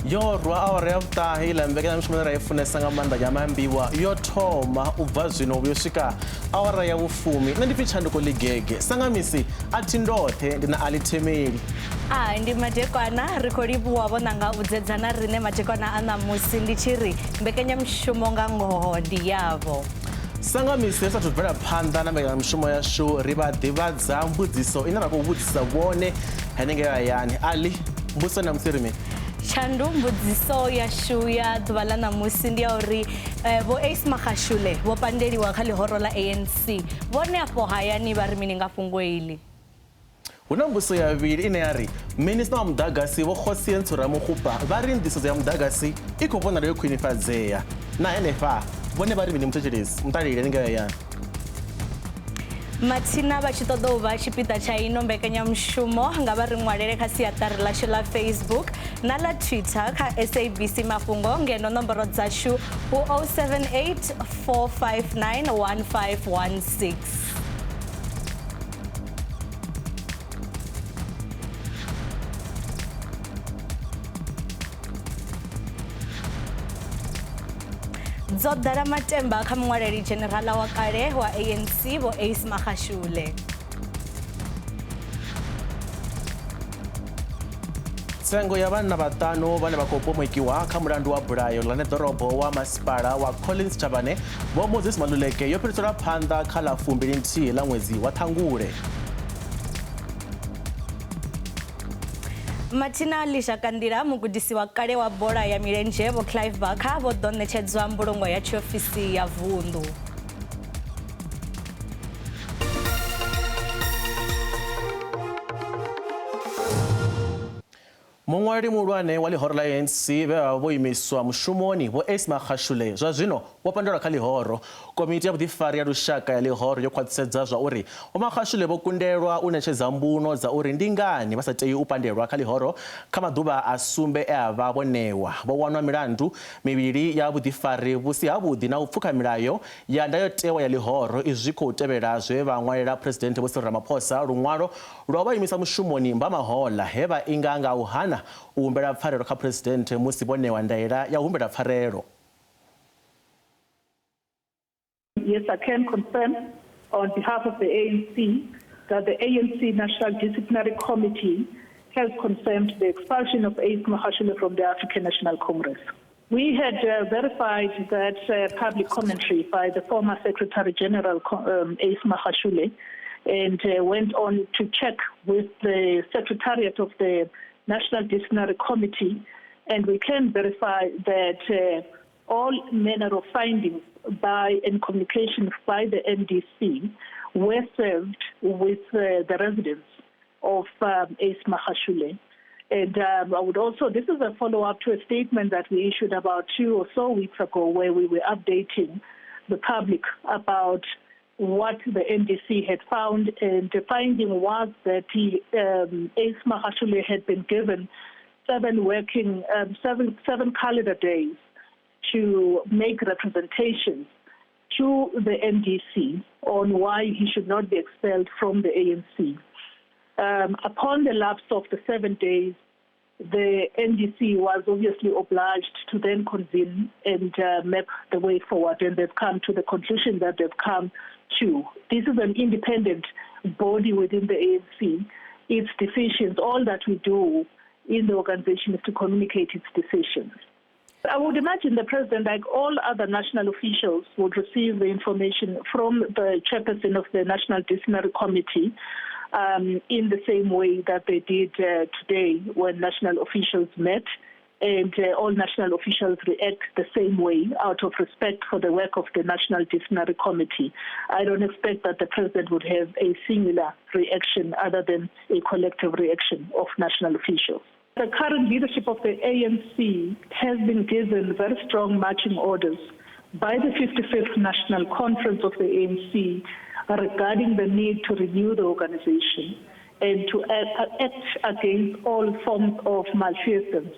Yo rwa awara ya vhuṱahe iḽa mbekanyamushumo ine ra i funesa nga maanḓa ya maambiwa yo thoma u bva zwino vhuyo swika awara ya vhufumi. Nṋe ndi pfi Tshanduko Ḽigege. Sa nga misi a thi ndoṱhe ndi na Ali Themeli. A ndi madekwana ri khou livhuwa vho nanga u dzedza na riṋe madekwana a ṋamusi ndi tshi ri mbekanyamushumo nga ngoho ndi yavho. Sa nga misi ri sathu bvela phanḓa na mbekanyamushumo yashu ri vha ḓivhadza mbudziso ine ra khou vhudzisa vhone henengei hayani. Ali, mbudziso ṋamusi ri mini? Tshandu, mbudziso yashu ya ḓuvha ḽa ṋamusi ndi ya uri Vho Ace Magashule vho pandeliwa kha ḽihoro ḽa ANC. Vhone afho hayani vha ri mini nga fhungo iḽi? Hu na mbudziso ya vhuvhili ine ya ri, Minisiṱa wa muḓagasi Vho Kgosientsho Ramokgopa vha ri nḓisedzo ya muḓagasi i khou vhonala yo khwinifhadzea. Na henefha vhone vha ri mini muthetshelesi, muṱaleli haningei hayani? Mathina vha tshi ṱoḓa u vha tshipiḓa tsha ino mbekanyamushumo nga vha ri ṅwalele kha siaṱari ḽashu ḽa Facebook na ḽa Twitter kha SABC Mafhungo ngeno nomboro dzashu hu 078 459 1516. Dzo ḓala matemba kha muṅwaleli dzhenerala wa kale wa ANC Vho Ace Magashule. Tsengo ya vhanna vhaṱanu vhane vha khou pomokiwa kha mulandu wa bulayo ḽa ṋeḓorobo wa masipala wa Collins Chabane Vho Moses Maluleke yo fhiriselwa phanḓa kha ḽa 21 ḽa ṅwedzi wa Ṱhangule. Mathina Lizhakanḓila, mugudisi wa kale wa bola ya milenzhe Vho Clive Barker vho ḓo ṋetshedzwa mbulungo ya tshiofisi ya vunḓu. Muṅwaleli muhulwane wa ḽihoro ḽa ANC vhe vha vha vho imiswa mushumoni Vho Ace Magashule zwa zwino vho pandelwa kha ḽihoro. Komiti ya vhuḓifari ya lushaka ya ḽihoro yo khwaṱhisedza zwa uri Vho Magashule vho kundelwa u ṋetshedza mbuno dza uri ndi ngani vha sa tei u pandelwa kha ḽihoro kha maḓuvha a sumbe e a vha vho ṋewa. Vho wanwa milandu mivhili ya vhuḓifari vhu si havhuḓi na u pfukha milayo ya ndayotewa ya ḽihoro. Izwi zwi khou tevhela zwe vha ṅwalela Phresidennde Vho Cyril Ramaphosa luṅwalo lwa u vha imisa mushumoni Mbamahola he vha inga nga u hana u humbela pfarelo kha Phresidennde musi vho ṋewa ndaela ya u humbela pfarelo. Yes, I can confirm on behalf of the ANC that the ANC National Disciplinary Committee has confirmed the expulsion of Ace Magashule from the African National Congress. We had verified that public commentary by the former Secretary General, Ace Magashule, and went on to check with the Secretariat of the National Disciplinary Committee, and we can verify that all manner of findings by and communications by the NDC were served with the residents of Ace Magashule. And I would also, this is a follow-up to a statement that we issued about 2 or so weeks ago where we were updating the public about what the NDC had found, and the finding was that Ace Magashule had been given seven calendar days to make representations to the NDC on why he should not be expelled from the ANC. Upon the lapse of the 7 days, the NDC was obviously obliged to then convene and map the way forward, and they've come to the conclusion that they've come to. This is an independent body within the ANC. Its decisions, all that we do in the organization is to communicate its decisions. I would imagine the president, like all other national officials, would receive the information from the chairperson of the National Disciplinary Committee in the same way that they did today when national officials met, and all national officials react the same way out of respect for the work of the National Disciplinary Committee. I don't expect that the president would have a singular reaction other than a collective reaction of national officials. The current leadership of the ANC has been given very strong marching orders by the 55th National Conference of the ANC regarding the need to renew the organization and to act against all forms of malfeasance.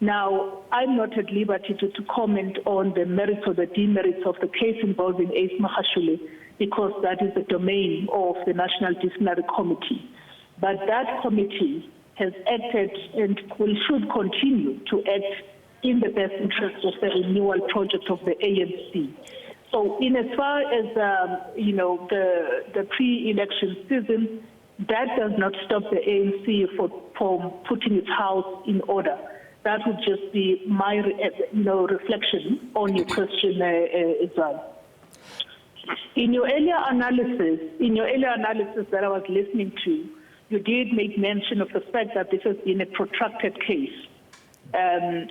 Now, I'm not at liberty to comment on the merits or the demerits of the case involving Ace Magashule, because that is the domain of the National Disciplinary Committee. But that committee has acted and should continue to act in the best interest of the renewal project of the ANC. So in as far as, the pre-election season, that does not stop the ANC from putting its house in order. That would just be my, reflection on your question as well. In your earlier analysis, that I was listening to, you did make mention of the fact that this has been a protracted case. And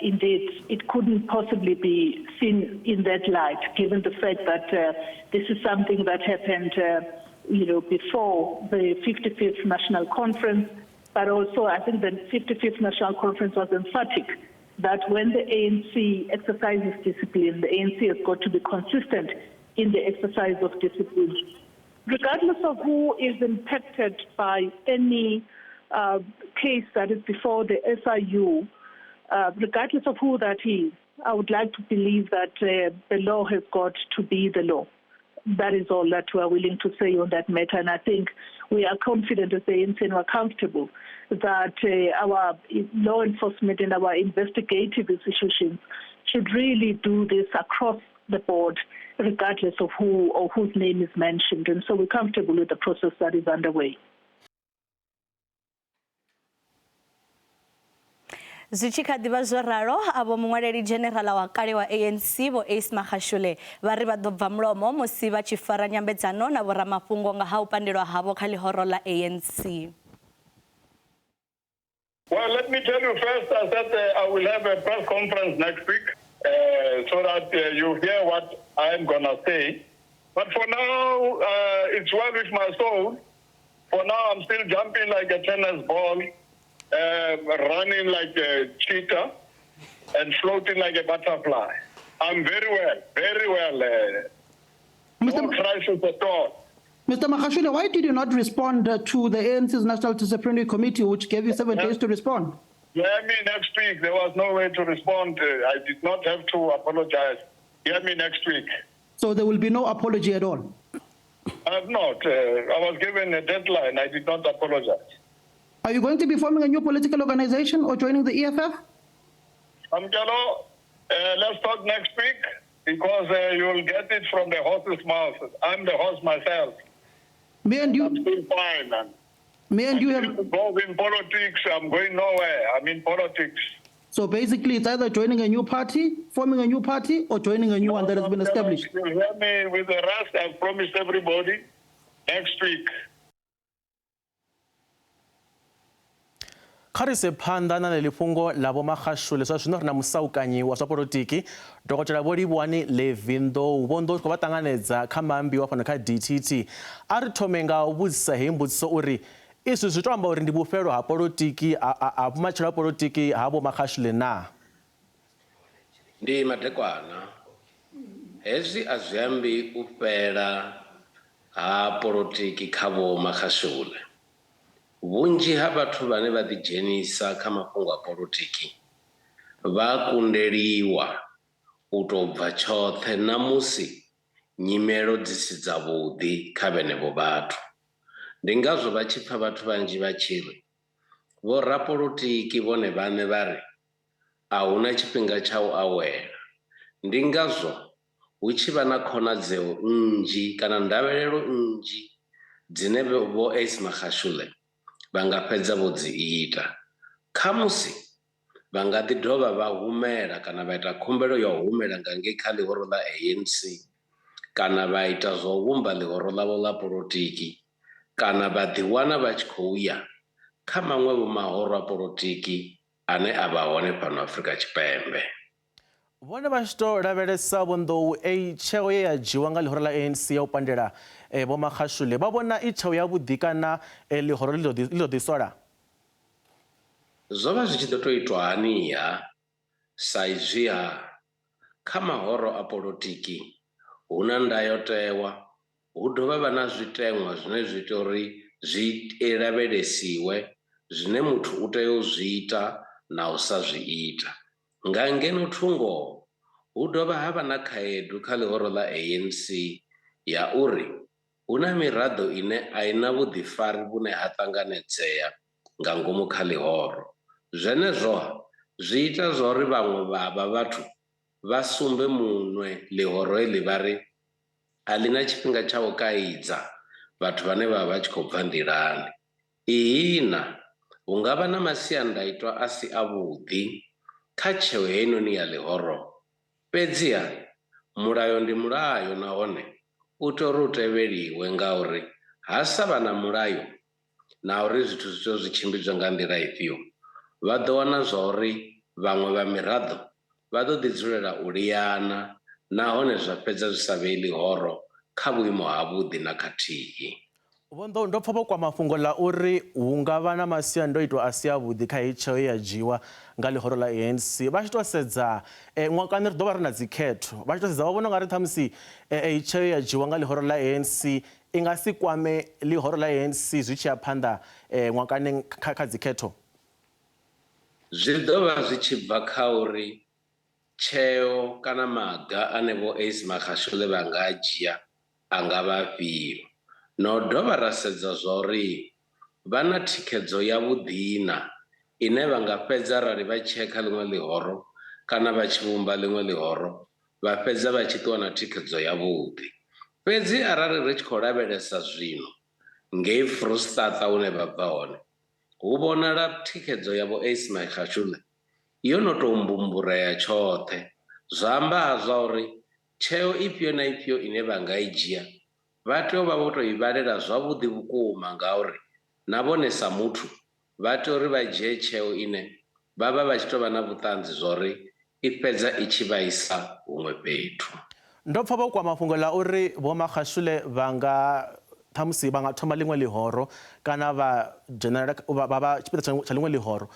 indeed, it couldn't possibly be seen in that light, given the fact that this is something that happened, before the 55th National Conference. But also, I think the 55th National Conference was emphatic that when the ANC exercises discipline, the ANC has got to be consistent in the exercise of discipline. Regardless of who is impacted by any case that is before the SIU, regardless of who that is, I would like to believe that the law has got to be the law. That is all that we are willing to say on that matter. And I think we are confident as the ANC and we're comfortable that our law enforcement and our investigative institutions should really do this across the board, regardless of who or whose name is mentioned. And so we're comfortable with the process that is underway. Zwi tshi kha ḓivha zwo ralo, avho muṅwaleli dzhenerala wa kale wa ANC Vho Ace Magashule vha ri vha ḓo bva mulomo musi vha tshi fara nyambedzano na vhoramafhungo nga ha u pandelwa havho kha ḽihoro ḽa ANC. Well, let me tell you first, I said I will have a press conference next week so that you hear what I'm going to say. But for now, it's well with my soul. For now, I'm still jumping like a tennis ball, running like a cheetah, and floating like a butterfly. I'm very well, very well. No crisis at all. Mr. Magashule, why did you not respond to the ANC's National Disciplinary Committee, which gave you 7 days to respond? Hear me next week. There was no way to respond. I did not have to apologize. Hear me next week. So there will be no apology at all? I have not. I was given a deadline. I did not apologize. Are you going to be forming a new political organization or joining the EFF? Amkelo, let's talk next week, because you'll get it from the horse's mouth. I'm the horse myself. Me and you. I'm still fine, man. Me and you have involved in politics. I'm going nowhere. I'm in politics. So basically, it's either joining a new party, forming a new party, or joining a new one that has been established. You'll hear me with the rest. I've promised everybody next week. Kha ri se phanḓa na ḽeḽi fhungo ḽa Vho Magashule zwa zwino ri na musaukanyi wa zwa polotiki Dokotela Vho Livhuwani Levi Nḓou. Vho Nḓou khou vha ṱanganedza kha maambiwa fhano kha DTT. A ri thome nga u vhudzisa heyi mbudziso uri izwi zwi to amba uri ndi vhufhelo ha polotiki ha vhumatshelo ha polotiki ha Vho Magashule naa? Ndi madekwana. Hezwi a zwi ambi u fhela ha polotiki kha Vho Magashule. Vhunzhi ha vhathu vhane vha ḓidzhenisa kha mafhungo a polotiki vha kundeliwa u tou bva tshoṱhe na musi nyimelo dzi si dzavhuḓi kha vhenevho vhathu. Ndi ngazwo vha tshi pfa vhathu vhanzhi vha tshi ri vho rapolotiki vhone vhaṋe vha ri a huna tshifhinga tsha u awela. Ndi ngazwo hu tshi vha na khonadzeo nnzhi kana ndavhelelo nnzhi dzine Vho Ace Magashule vha nga fhedza vho dzi ita. Khamusi vha nga ḓi dovha vha humela kana vha ita khumbelo ya u humela nga ngei kha ḽihoro ḽa ANC, kana vha ita zwa u vhumba ḽihoro ḽavho ḽa polotiki, kana vha ḓiwana vha tshi khou ya kha maṅwe vho mahoro a polotiki ane a vha hone fhano Afrika Tshipembe. Vhone vha tshi to lavhelesa Vho Nḓou tsheo ye ya dzhiwa nga ḽihoro ḽa ANC ya u pandela Vho Magashule, vha vhona i tsheo yavhuḓi kana ḽihoro ḽi ḓo ḓi sola? Zwo vha zwi tshi ḓo tou itwa haniha sa izwiha kha mahoro a polotiki hu na ndayotewa, hu dovha vha na zwiteṅwa zwine zwi ita uri zwi lavhelesiwe zwine muthu u tea u zwi ita na u sa zwi ita. Nga ngeno thungo hu dovha ha vha na khaedu kha ḽihoro ḽa ANC ya uri hu na miraḓo ine a i na vhuḓifari vhune ha ṱanganedzea nga ngomu kha ḽihoro. Zwenezwo zwi ita zwa uri vhaṅwe vha vha vhathu vha sumbe munwe ḽihoro heḽi vha ri a ḽi na tshifhinga tsha u kaidza vhathu vhane vha vha tshi khou bva nḓilani. Ihina, hu nga vha na masiandaitwa a si avhuḓi kha tsheo heinoni ya ḽihoro. Fhedziha, mulayo ndi mulayo nahone u tea uri u tevheliwe ngauri ha sa vha na mulayo na uri zwithu zwi tea zwi tshimbidzwe nga nḓila ifhio, vha ḓo wana zwa uri vhaṅwe vha miraḓo vha ḓo ḓi dzulela u liana nahone zwa fhedza zwi sa vhei ḽihoro kha vhuimo havhuḓi na khathihi. Vho Nḓou, ndo pfa vho kwama fhungo ḽa uri hu nga vha na masiandoitwa a si avhuḓi kha heyi tsheo ye ya dzhiwa nga ḽihoro ḽa ANC. Vha tshi tou sedza ṅwakani ri ḓo vha ri na dzikhetho, vha tshi tou sedza vha vhona u nga ri ṱhamusi heyi tsheo ye ya dzhiwa nga ḽihoro ḽa ANC i nga si kwame ḽihoro ḽa ANC zwi tshi ya phanḓa ṅwakani kha dzikhetho? Zwi ḓo vha zwi tshi bva kha uri tsheo kana maga ane Vho Ace Magashule vha nga a dzhia a nga vha afhio. Na u dovha ra sedza zwa uri vha na thikhedzo yavhuḓi na ine vha nga fhedza arali vha tshi ya kha ḽiṅwe ḽihoro kana vha tshi vhumba ḽiṅwe ḽihoro vha fhedza vha tshi ṱuwa na thikhedzo yavhuḓi. Fhedzi arali ri tshi khou lavhelesa zwino ngei Frustaṱa hune vha bva hone, hu vhonala thikhedzo ya Vho Ace Magashule yo no tou mbumburea tshoṱhe. Zwa amba-ha zwa uri tsheo ifhio na ifhio ine vha nga i dzhia vha tea u vha vho tou i vhalela zwavhuḓi vhukuma ngauri na vhone sa muthu vha tea uri vha dzhie tsheo ine vha vha vha tshi tou vha na vhuṱanzi zwa uri i fhedza i tshi vha isa huṅwe fhethu. Ndo pfa vho kwama fhungo ḽa uri Vho Magashule vha nga ṱhamusi vha nga thoma ḽiṅwe ḽihoro kana vha dzhenelela vha vha tshipiḓa tsha ḽiṅwe ḽihoro.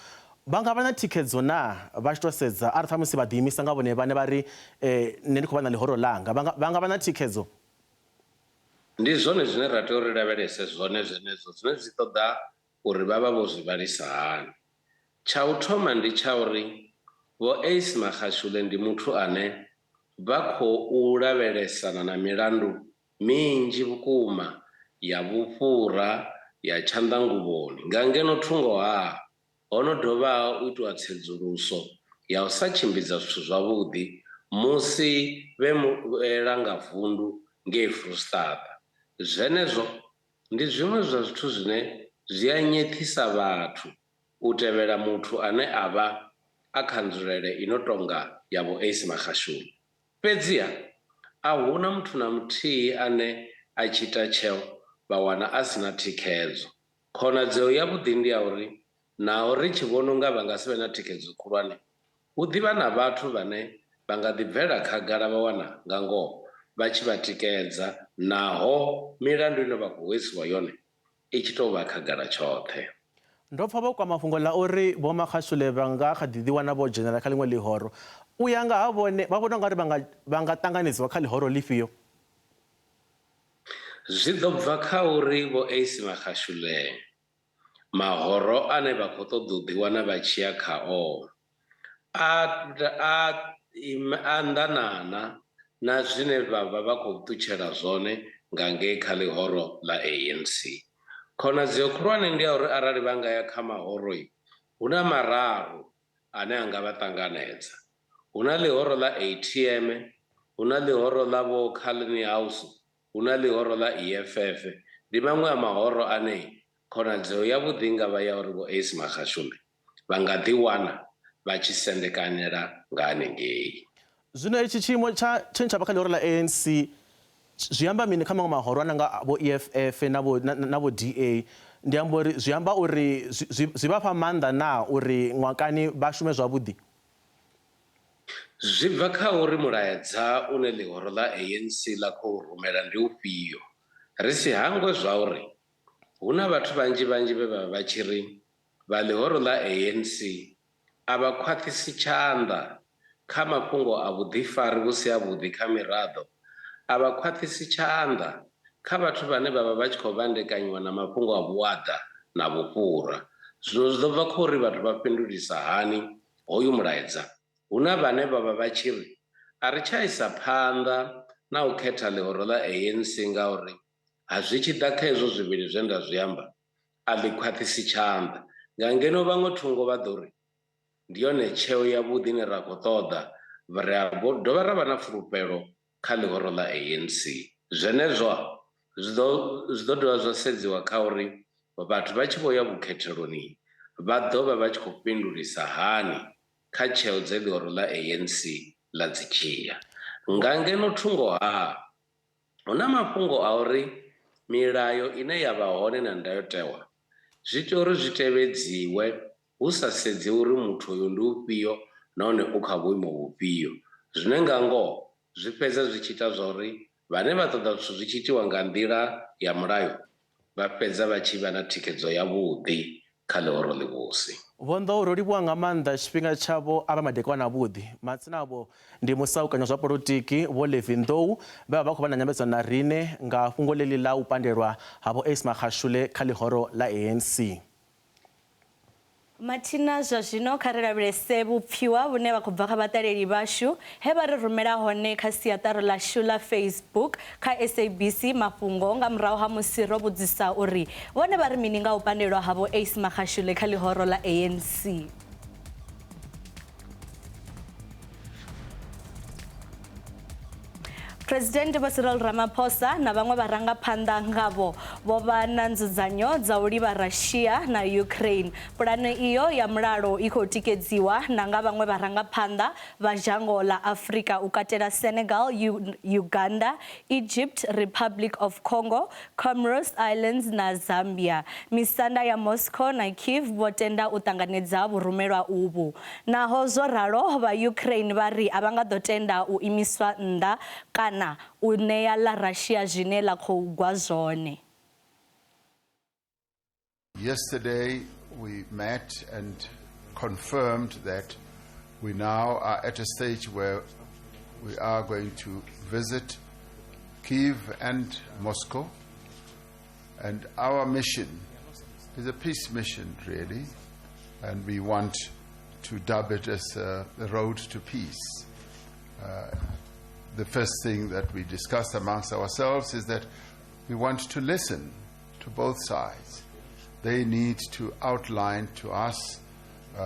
Vha nga vha na thikhedzo naa vha tshi tou sedza arali ṱhamusi vha ḓiimisa nga vhone vhaṋe vha ri nṋe ndi khou vha na ḽihoro ḽanga, vha nga vha na thikhedzo? Ndi zwone zwine ra tea uri lavhelese zwone zwenezwo zwine zwi ṱoḓa uri vha vha vho zwi vhalisa hani. Tsha u thoma ndi tsha uri Vho Ace Magashule ndi muthu ane vha khou lavhelesana na milandu minzhi vhukuma ya vhufhura ya tshanḓanguvhoni. Nga ngeno thungo ha ho no dovha ha u itiwa tsedzuluso ya u sa tshimbidza zwithu zwavhuḓi musi vhe mulangavundu ngei Frustaṱa. Zwenezwo ndi zwiṅwe zwa zwithu zwine zwi a nyeṱhisa vhathu u tevhela muthu ane a vha a kha nzulele i no tonga ya Vho Ace Magashule. Fhedziha, a hu na muthu na muthihi ane a tshi ita tsheo vha wana a si na thikhedzo. Khonadzeo yavhuḓi ndi ya uri naho ri tshi vhona u nga vha nga si vhe na thikhedzo khulwane, hu ḓi vha na vhathu vhane vha nga ḓi bvela khagala vha wana nga ngoho vha tshi vha tikedza naho milandu ine vha khou hwesiwa yone i tshi tou vha khagala tshoṱhe. Ndo pfa vho kwama fhungo ḽa uri Vho Magashule vha nga kha ḓi ḓiwana vho dzhenela kha ḽiṅwe ḽihoro. U ya nga ha vhone, vha vhona u nga ri vha nga ṱanganedziwa kha ḽihoro ḽifhio? Zwi ḓo bva kha uri Vho Ace Magashule mahoro ane vha khou ṱoḓa u ḓiwana vha tshi ya khao a a anḓanana na zwine vha vha vha khou ṱutshela zwone nga ngei kha ḽihoro ḽa ANC. Khonadzeo khulwane ndi ya uri arali vha nga ya kha mahoro, hu na mararu ane a nga vha ṱanganedza. Hu na ḽihoro ḽa ATM, hu na ḽihoro ḽa vho Cullinan House, hu na ḽihoro ḽa EFF. Ndi maṅwe a mahoro ane khonadzeo yavhuḓi i nga vha ya uri Vho Ace Magashule vha nga ḓiwana vha tshi sendekanela nga hanengei. Zwino itshi tshiimo tsha tshine tsha vha kha ḽihoro ḽa ANC zwi amba mini kha maṅwe mahoro a no nga vho EFF na vho na vho DA? Ndi amba uri zwi amba uri zwi vha fha maanḓa naa uri ṅwakani vha shume zwavhuḓi? Zwi bva kha uri mulaedza une ḽihoro ḽa ANC ḽa khou rumela ndi ufhio. Ri si hangwe zwauri hu na vhathu vhanzhi-vhanzhi vhe vha vha vha tshi ri vha ḽihoro ḽa ANC a vha khwaṱhisi tshanḓa kha mafhungo a vhuḓifari vhu si havhuḓi kha miraḓo, a vha khwaṱhisi tshanḓa kha vhathu vhane vha vha vha tshi khou vhandekanyiwa na mafhungo a vhuaḓa na vhufhura. Zwino zwi ḓo bva kha uri vhathu vha fhindulisa hani hoyu mulaedza. Hu na vhane vha vha vha tshi ri, A ri tsha isa phanḓa na u khetha ḽihoro ḽa ANC ngauri ha zwi tshi ḓa kha hezwo zwivhili zwe nda zwi amba, a ḽi khwaṱhisi tshanḓa. Nga ngeno vhaṅwe thungo vha ḓo ri ndi yone tsheo yavhuḓi ine ra khou ṱoḓa, ri a dovha ra vha na fulufhelo kha ḽihoro ḽa ANC. Zwenezwo zwi ḓo dovha zwa sedziwa kha uri vhathu vha tshi vho ya vhukhetheloni vha ḓo vha vha tshi khou fhindulisa hani kha tsheo dze ḽihoro ḽa ANC ḽa dzi dzhia. Nga ngeno thungo ha hu na mafhungo a uri milayo ine ya vha hone na ndayotewa zwi tea uri zwi tevhedziwe hu sa sedzi uri muthu uyu ndi ufhio nahone u kha vhuimo vhufhio. Zwine nga ngoho zwi fhedza zwi tshi ita zwa uri vhane vha ṱoḓa zwithu zwi tshi itiwa nga nḓila ya mulayo vha fhedza vha tshi vha na thikhedzo yavhuḓi kha ḽihoro ḽivhusi. Vho Nḓou, ro livhuwa nga maanḓa tshifhinga tshavho a vha madekwana avhuḓi. Matsina avho ndi musaukanyi wa zwa polotiki Vho Levi Nḓou vhe vha vha khou vha na nyambedzano na riṋe nga fhungo ḽeḽi ḽa u pandelwa ha Vho Ace Magashule kha ḽihoro ḽa ANC. Mathina zwa zwino kha ri lavhelese vhupfiwa vhune vha khou bva kha vhaṱaleli vhashu he vha ri rumela hone kha siaṱari ḽashu ḽa Facebook kha SABC Mafhungo nga murahu ha musi ro vhudzisa uri vhone vha ri mini nga u pandelwa ha Vho Ace Magashule kha ḽihoro ḽa ANC. President Vho Cyril Ramaphosa na vhaṅwe vharangaphanḓa ngavho vho vha na nzudzanyo dza u livha Russia na Ukraine. Pulane iyo ya mulalo i khou tikedziwa na nga vhaṅwe vharangaphanḓa vha dzhango ḽa Afrika u katela Senegal, Uganda, Egypt, Republic of Congo, Comoros Islands na Zambia. Misanda ya Moscow na Kiev vho tenda u ṱanganedza vhurumelwa uvhu. Naho zwo ralo, vha Ukraine vha ri a vha nga ḓo tenda u imiswa nnḓa kana u ṋea ḽa Russia zwine ḽa khou gwa zwone. Yesterday we met and confirmed that we now are at a stage where we are going to visit Kyiv and Moscow, and our mission is a peace mission, really, and we want to dub it as the road to peace. The first thing that we discussed amongst ourselves is that we want to listen to both sides. They need to outline to us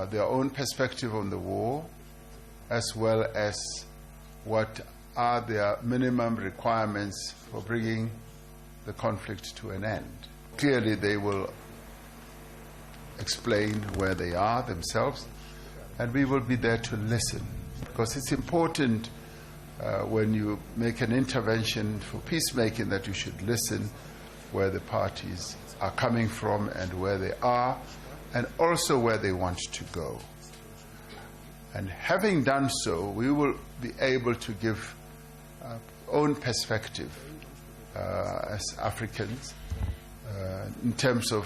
their own perspective on the war, as well as what are their minimum requirements for bringing the conflict to an end. Clearly, they will explain where they are themselves, and we will be there to listen, because it's important when you make an intervention for peacemaking that you should listen where the parties are coming from and where they are, and also where they want to go. And having done so, we will be able to give our own perspective as Africans in terms of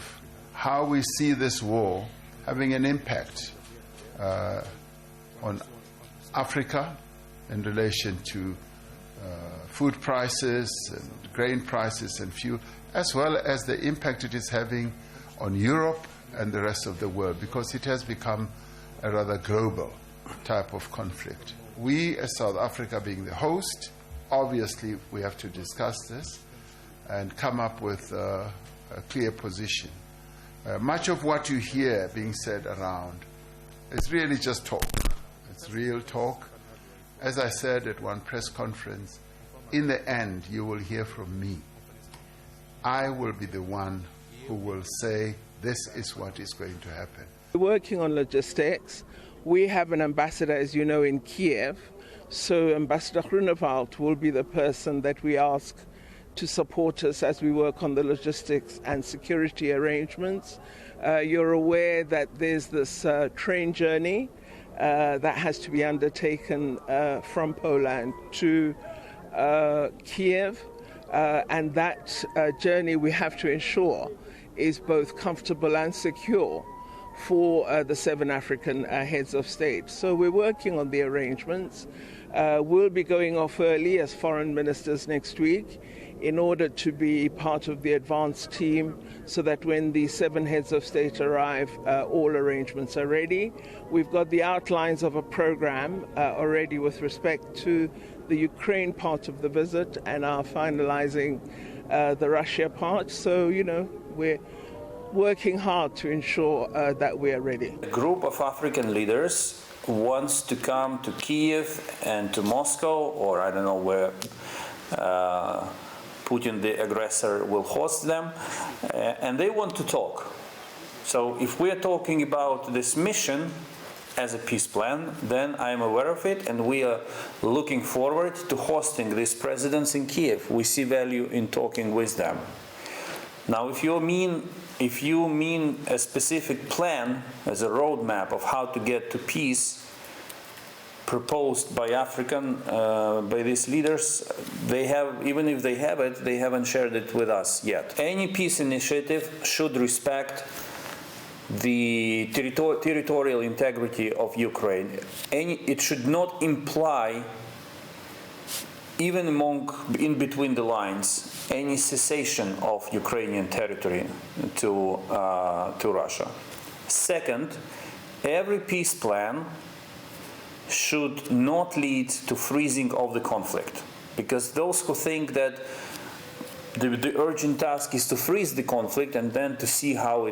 how we see this war having an impact on Africa in relation to food prices and grain prices and fuel, as well as the impact it is having on Europe and the rest of the world, because it has become a rather global type of conflict. We, as South Africa being the host, obviously we have to discuss this and come up with a clear position. Much of what you hear being said around is really just talk. It's real talk. As I said at one press conference, in the end, you will hear from me. I will be the one who will say this is what is going to happen. We're working on logistics. We have an ambassador, as you know, in Kiev. So Ambassador Groenewald will be the person that we ask to support us as we work on the logistics and security arrangements. You're aware that there's this train journey that has to be undertaken from Poland to Kiev, and that journey we have to ensure is both comfortable and secure for the 7 African heads of state. So we're working on the arrangements. We'll be going off early as foreign ministers next week in order to be part of the advance team so that when the 7 heads of state arrive, all arrangements are ready. We've got the outlines of a program already with respect to the Ukraine part of the visit and are finalizing the Russia part. So, you know, we're working hard to ensure that we are ready. A group of African leaders wants to come to Kiev and to Moscow, or I don't know where Putin, the aggressor, will host them, and they want to talk. So if we are talking about this mission as a peace plan, then I am aware of it, and we are looking forward to hosting these presidents in Kiev. We see value in talking with them. Now, if you mean a specific plan as a roadmap of how to get to peace proposed by African, by these leaders, they have, even if they have it, they haven't shared it with us yet. Any peace initiative should respect the territorial integrity of Ukraine. It should not imply, even in between the lines, any cessation of Ukrainian territory to Russia. Second, every peace plan should not lead to freezing of the conflict, because those who think that the urgent task is to freeze the conflict and then to see how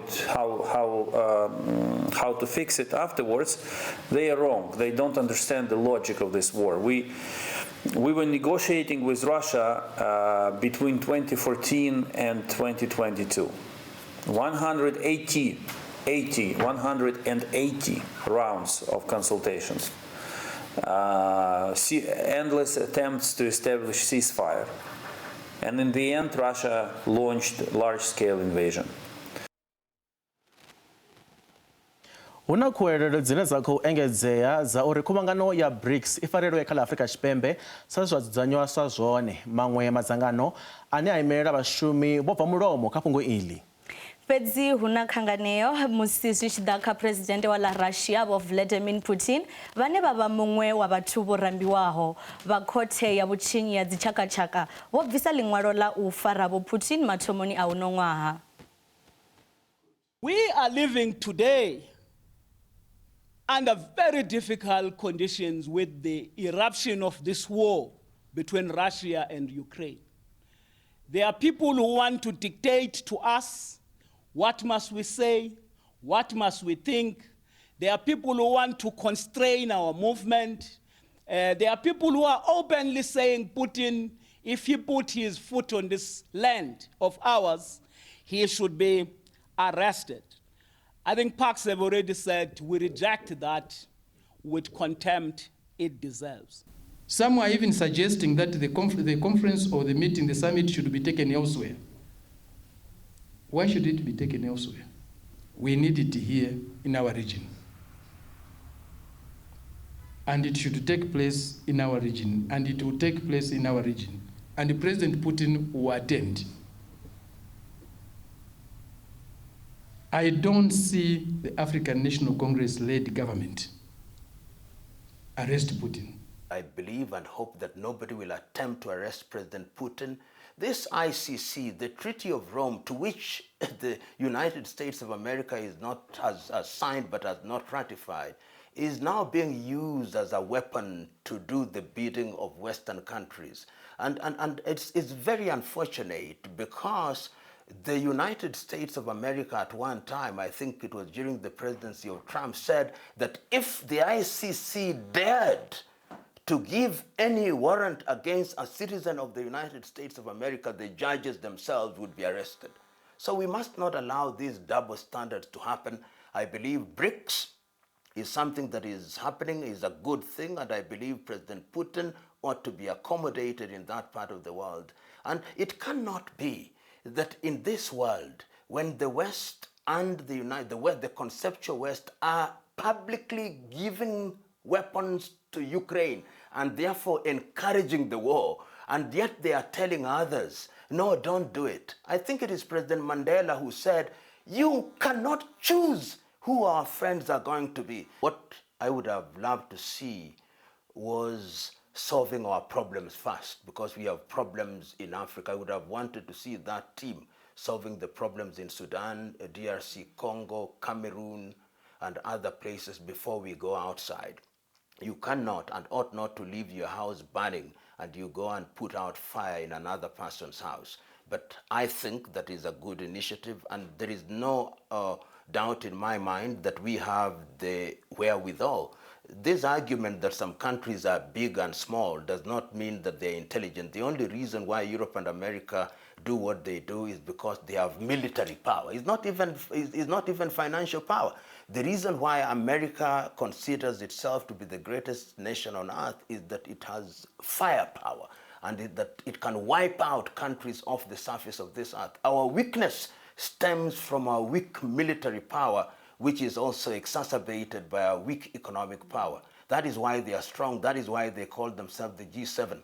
to fix it afterwards, they are wrong. They don't understand the logic of this war. We were negotiating with Russia between 2014 and 2022. 180 rounds of consultations. Endless attempts to establish ceasefire. And in the end, Russia launched large-scale invasion. Hu na khuwelelo dzine dza khou engedzea dza uri khuvhangano ya BRICS i farelwe kha ḽa Afrika Tshipembe sa zwa dzudzanywa sa zwone. Maṅwe madzangano ane a imelela vhashumi vho bva mulomo kha fhungo iḽi. Fhedzi hu na khanganeo musi zwi tshi ḓa kha presidennde wa ḽa Russia Vho Vladimir Putin, vhane vha vha muṅwe wa vhathu vho rambiwaho. Vha khothe ya vhutshinyi ya dzitshakatshaka vho bvisa ḽiṅwalo ḽa u fara Vho Putin mathomoni a uno ṅwaha. We are living today under very difficult conditions with the eruption of this war between Russia and Ukraine. There are people who want to dictate to us what must we say, what must we think. There are people who want to constrain our movement. There are people who are openly saying Putin, if he put his foot on this land of ours, he should be arrested. I think Parks have already said we reject that with contempt it deserves. Some are even suggesting that the conference or the meeting, the summit, should be taken elsewhere. Why should it be taken elsewhere? We need it here in our region. And it should take place in our region, and it will take place in our region. And President Putin will attend. I don't see the African National Congress-led government arrest Putin. I believe and hope that nobody will attempt to arrest President Putin. This ICC, the Treaty of Rome, to which the United States of America is not has signed but has not ratified, is now being used as a weapon to do the bidding of Western countries. And it's very unfortunate, because the United States of America at one time, I think it was during the presidency of Trump, said that if the ICC dared to give any warrant against a citizen of the United States of America, the judges themselves would be arrested. So we must not allow these double standards to happen. I believe BRICS is something that is happening, is a good thing, and I believe President Putin ought to be accommodated in that part of the world. And it cannot be that in this world, when the West and the conceptual West are publicly giving weapons to Ukraine and therefore encouraging the war, and yet they are telling others, no, don't do it. I think it is President Mandela who said, you cannot choose who our friends are going to be. What I would have loved to see was solving our problems first, because we have problems in Africa. I would have wanted to see that team solving the problems in Sudan, DRC, Congo, Cameroon, and other places before we go outside. You cannot and ought not to leave your house burning and you go and put out fire in another person's house. But I think that is a good initiative, and there is no doubt in my mind that we have the wherewithal. This argument that some countries are big and small does not mean that they're intelligent. The only reason why Europe and America do what they do is because they have military power. It's not even financial power. The reason why America considers itself to be the greatest nation on earth is that it has firepower and that it can wipe out countries off the surface of this earth. Our weakness stems from our weak military power, which is also exacerbated by our weak economic power. That is why they are strong. That is why they call themselves the G7.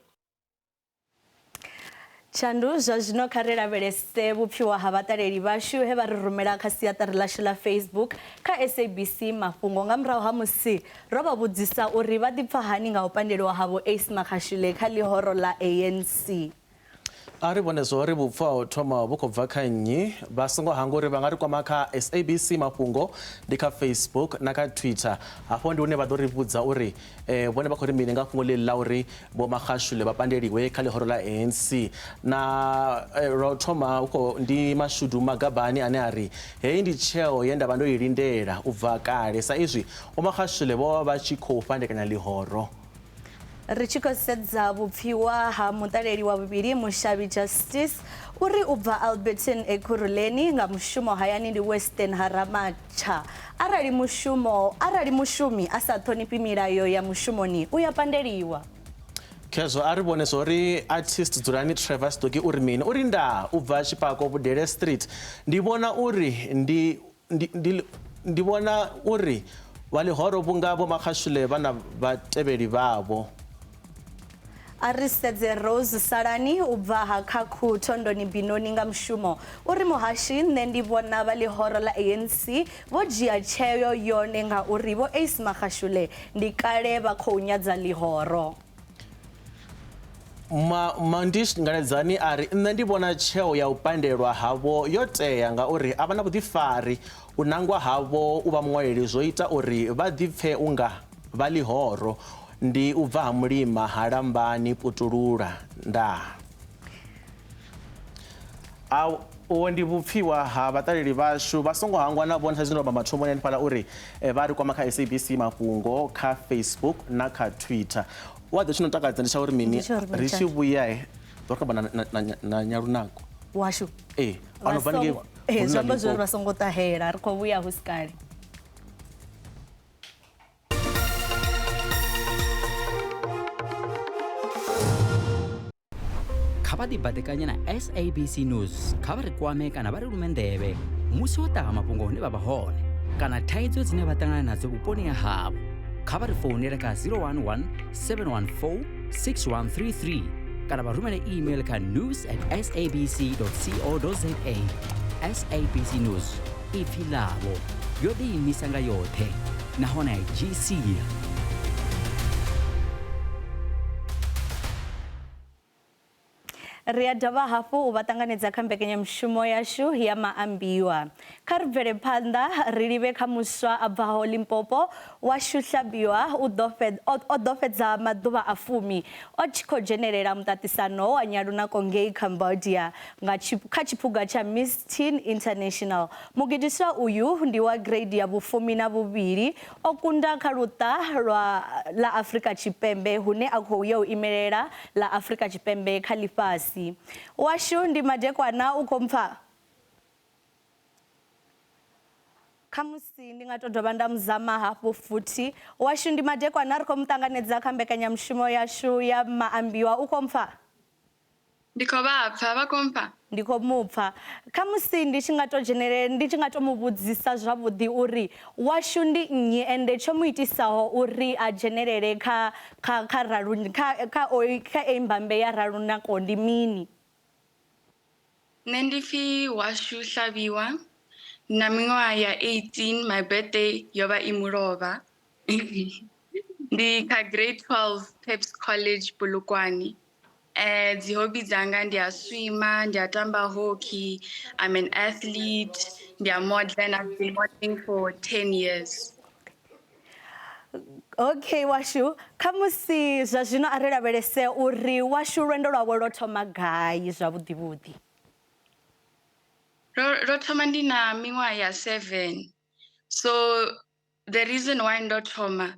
Tshandu zwa zwino kha ri lavhelese vhupfiwa ha vhaṱaleli vhashu he vha ri rumela kha siaṱari ḽashu ḽa Facebook kha SABC Mafhungo nga murahu ha musi ro vha vhudzisa uri vha ḓipfa hani nga u pandeliwa ha Vho Ace Magashule kha ḽihoro ḽa ANC. A ri vhone zwo ri vhupfo ha u thoma vhu khou bva kha nnyi. Vha songo hangwa uri vha nga ri kwama kha SABC Mafhungo ndi kha Facebook na kha Twitter. Hafho ndi hune vha ḓo ri vhudza uri vhone vha khou ri mini nga fhungo ḽeḽi ḽa uri Vho Magashule vha pandeliwe kha ḽihoro ḽa ANC. Na lwa u thoma ndi Mashudu Magabani ane a ri heyi ndi tsheo ye nda vha ndo i lindela u bva kale sa izwi Vho Magashule vho vha vha tshi khou fhandekanya ḽihoro. Ri tshi khou sedza vhupfiwa ha muṱaleli wa vhuvhili Mushavhi Justice uri u bva Alberton Ekurhuleni nga mushumo hayani ndi Western ha Ramatsha. Arali mushumo arali mushumi a sa ṱhonifhi milayo ya mushumoni u ya pandeliwa. Khezwo a ri vhone zwo ri artist Dzulani Trevor Stoki uri mini uri ndaa u bva Tshipako Vhudele Street ndi vhona uri ndi ndi ndi ndi vhona uri vha ḽihoro vhunga Vho Magashule vha na vhatevheli vhavho. A ri sedze Rose Salani u bva ha Khakhu Thondoni Binoni nga mushumo uri muhashi nṋe ndi vhona vha ḽihoro ḽa ANC vho dzhia tsheo yone ngauri Vho Ace Magashule ndi kale vha khou nyadza ḽihoro. Ma, Mandish Ngaledzani a ri, Nṋe ndi vhona tsheo ya u pandelwa havho yo tea ngauri a vha na vhuḓifari. U nangwa havho u vha muṅwaleli zwo ita uri vha ḓipfe u nga vha ḽihoro. Ndi u bva ha mulima ha Lambani Putulula. Ndaa. A Uho ndi vhupfiwa ha vhaṱaleli vhashu. Vha songo hangwa na vhone sa zwino amba mathomoni hanefhaḽa uri vha ri kwama kha SABC Mafhungo kha Facebook na kha Twitter. Wa ḓo tshi no takadza ndi tsha uri mini ri tshi vhuya ḓo ri na, na, na, na Nyalunako washu ee ano bva ngei ee zwi amba zwori vha songo ṱahela ri khou vhuya hu si kale. Kha vha ḓibaḓekanye na SABC News, kha vha ri kwame kana vha ri lume nḓevhe musi ho ṱaha mafhungo hune vha vha hone kana thaidzo dzine vha ṱangana nadzo vhuponi ha havho. Kha vha ri founele kha 011 714 6133 kana vha rumele email kha news at sabc co za. SABC News, ipfi ḽavho, yo ḓiimisa nga yoṱhe nahone a i dzhii sia. Ri a dovha hafhu u vha ṱanganedza kha mbekanyamushumo yashu ya maambiwa. Kha ri bvele phanḓa ri livhe kha muswa a bvaho Limpopo washu Hlabiwa u ḓo o ḓo fhedza maḓuvha a fumi o tshi khou dzhenelela muṱaṱisano wa Nyalunako ngei Cambodia nga kha tshiphuga tsha Miss Teen International. Mugudiswa uyu ndi wa grade ya vhufumi na vhuvhili O kunda kha luṱa lwa ḽa Afrika Tshipembe hune a khou ya u imelela ḽa Afrika Tshipembe kha ḽifhasi. Washu ndi madekwana u khou mpfa? Khamusi ndi nga tou dovha nda muzama hafhu futhi. Washu ndi madekwana ri khou mu ṱanganedza kha mbekanyamushumo yashu ya Maambiwa. U khou mpfa? Ndi khou vha pfa, vha khou mpfa? Ndi khou mu pfa. Khamusi ndi tshi nga tou dzhenele, ndi tshi nga tou mu vhudzisa zwavhuḓi uri washu ndi nnyi ende tsho mu itisaho uri a dzhenelele kha kha kha ralu kha kha oyi kha eyi mbambe ya Ralunako ndi mini? Nṋe ndi pfi Washu Hlaviwa, ndi na miṅwaha ya 18, my birthday yo vha i mulovha. Ndi kha grade 12 Peps College Polokwane. Dzi hobby dzanga ndi a swima, ndi a tamba hockey, I'm an athlete, ndi a model and I've been modeling for 10 years. Okay washu, khamusi zwa zwino a ri lavhelese uri washu lwendo lwawe lwo thoma gai zwavhuḓi vhuḓi. Ro thoma ndi na miṅwaha ya 7. So the reason why ndo thoma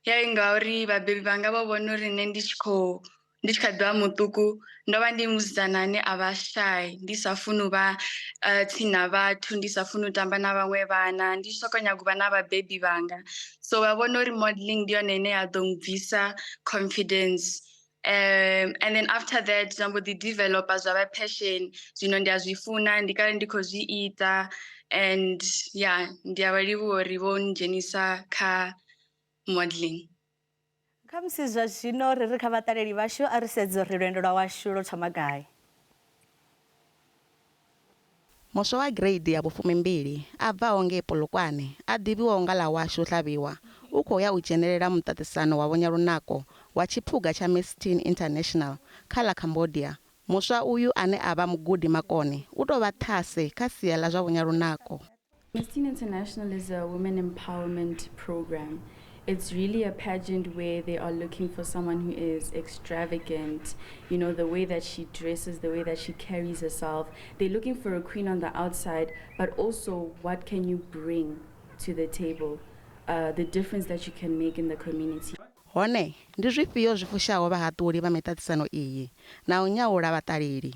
ya ngauri vhabebi vhanga vho vhona uri nṋe ndi tshi kha ḓivha muṱuku, ndo vha ndi musidzana ane a vha shy, ndi sa funi u vha tsini na vhathu, ndi sa funi u tamba na vhaṅwe vhana, ndi tshi soko nyaga u vha na vhabebi vhanga. So vha vhona uri modeling ndi yone ine ya ḓo mbvisa confidence. And then after that zwa mbo ḓi developa zwa vha passion. Zwino ndi a zwi funa, ndi kale ndi khou zwi ita, and yeah, ndi a vha livhuwa uri vho ndzhenisa kha modeling. Khamusi zwa zwino ri kha vhaṱaleli vhashu a ri sedze uri lwendo lwa washu lwo thoma gai. Muswa wa grade ya 12 a bvaho ngei Polokwane a ḓivhiwaho nga ḽa Washu Hlabisa u khou ya u dzhenelela muṱaṱisano wa vhonyalunako wa tshiphuga tsha Miss Teen International kha ḽa Cambodia. Muswa uyu ane a vha mugudi makone u tou vha ṱhase kha sia ḽa zwa vhonyalunako. Miss Teen International is a women empowerment program. It's really a pageant where they are looking for someone who is extravagant, you know, the way that she dresses, the way that she carries herself. They're looking for a queen on the outside, but also what can you bring to the table, the difference that you can make in the community. Hone, ndi zwifhio zwi fushaho vhahaṱuli vha miṱaṱisano iyi na u nyaula vhaṱaleli.